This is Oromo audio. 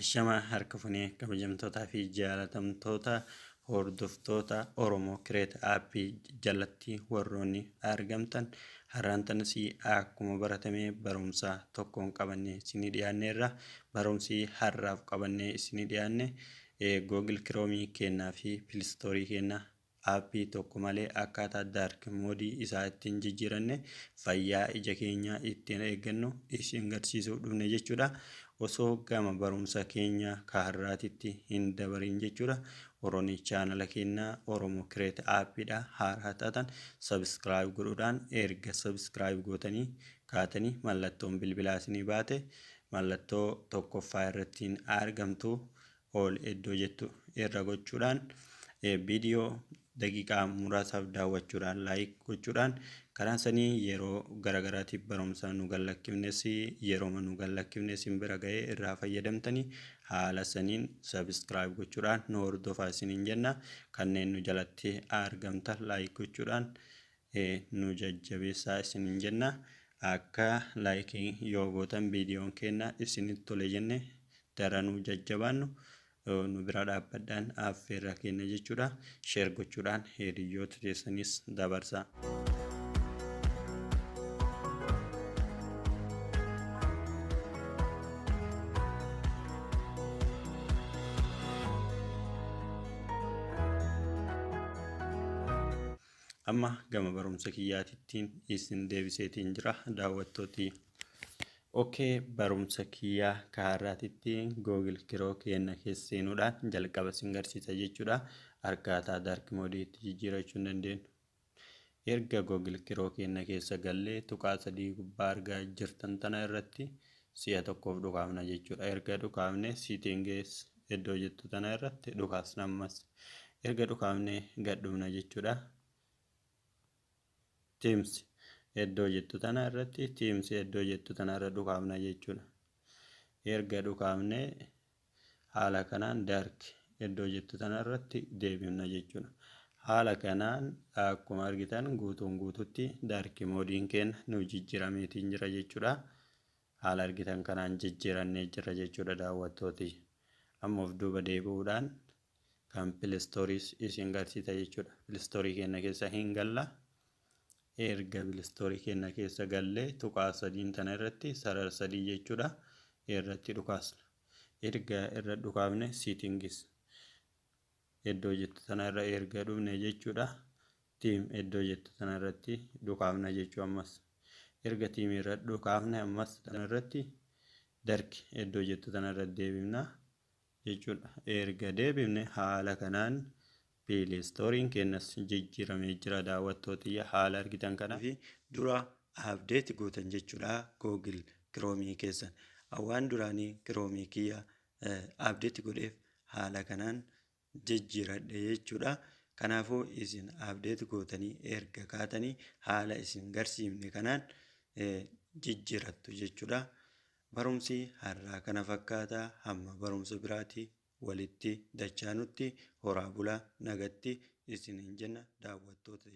Ashama harka funee kabajamtootaa fi jaalatamtoota hordoftoota Oromoo Kireet Aappii jalatti warroonni argamtan, har'aan tanas akkuma baratame barumsa tokkoon qabannee isinii dhiyaanneerra. Barumsi har'aaf qabannee isinii dhiyaanne Google Chrome kennaa fi Play Store kenna aappii tokko malee akkaataa dark mode isaa ittiin jijjiiranne, fayyaa ija keenyaa ittiin eeggannu isin garsiisuuf dhufne jechuudha. Osoo gama barumsa keenya ka har'aatitti hin dabarin jechuudha, warroonni chaanala keenyaa Oromoo Kireet Aappiidha haaraa taatan subscribe godhuudhaan, erga subscribe gootanii kaatanii mallattoon bilbilaa isinii baate mallattoo tokkoffaa irratti argamtu ol iddoo jettu irra gochuudhaan, viidiyoo daqiiqaa muraasaaf daawwachuudhaan, like gochuudhaan, karaa sanii yeroo garagaraatiif barumsa nu gallakkifnes, yeroo nu gallakkifnes isin bira ga'ee irraa fayyadamtanii, haala saniin subscribe gochuudhaan nu hordofaa isiniin jenna. Kanneen nu jalatti argamtan like gochuudhaan nu jajjabeessaa isiniin jenna. Akka like yoo gootan viidiyoon keenya isinitti tole jenne daranuu jajjabaannu nu bira dhaabbadhaan affeerra keenya jechuudha. Share gochuudhaan hiriyoota keessanis dabarsaa. Amma gama barumsa kiyyaatittiin isin deebiseetiin jira, daawwattooti. Okay, barumsa kiyyaa ka har'aatitti Google Chrome keenya keessa seenuudhaan jalqaba isin garsiisa jechuudha. Akkaataa dark mode itti jijjiirachuu hin dandeenyu. Erga Google Chrome keenya keessa gallee tuqaa sadii gubbaa argaa jirtan tana irratti si'a tokkoof dhukaafna jechuudha. Erga dhukaafne settings iddoo jettu tana irratti dhukaasna ammas. Erga dhukaafne gad dhufna jechuudha. Themes iddoo jettu tana irratti, themes iddoo jettu tana irra dhukaafna jechuudha. Erga dhukaafne haala kanaan dark iddoo jettu tana irratti deebifna jechuudha. Haala kanaan akkuma argitan guutuun guututti dark modeiin keenya nu jijjiirameetiin jira jechuudha. Haala argitan kanaan jijjiirannee jira jechuudha, daawwattooti. Amma of duuba deebi'uudhaan kan Play Storeis isin garsiisa jechuudha. Play Store keenya keessa hin galla. Erga Play Store keenya keessa gallee tuqaa sadiin tana irratti, sarara sadii jechuudha, irratti dhukaasna. Erga irra dhukaafne settings iddoo jettu tana irra erga dhufne jechuudha. Theme iddoo jettu tana irratti dhukaafna jechuu ammas. Erga theme irra dhukaafne ammas tana irratti dark iddoo jettu tana irra deebifna jechuudha. Erga deebifne haala kanaan Play Storeiin keenyas jijjiiramee jira, daawwattootiyya, haala argitan kana. Fi dura update gootan jechuudha Google Chrome keessan. Waan duraanii Chrome kiyya update godheef haala kanaan jijjiiradhe jechuudha. Kanaafuu isin update gootanii erga kaatanii haala isin garsiifne kanaan jijjiirattu jechuudha. Barumsi har'aa kana fakkaata. Hamma barumsa biraatii walitti dachaanutti horaa bulaa, nagatti isiniin jenna, daawwattoota.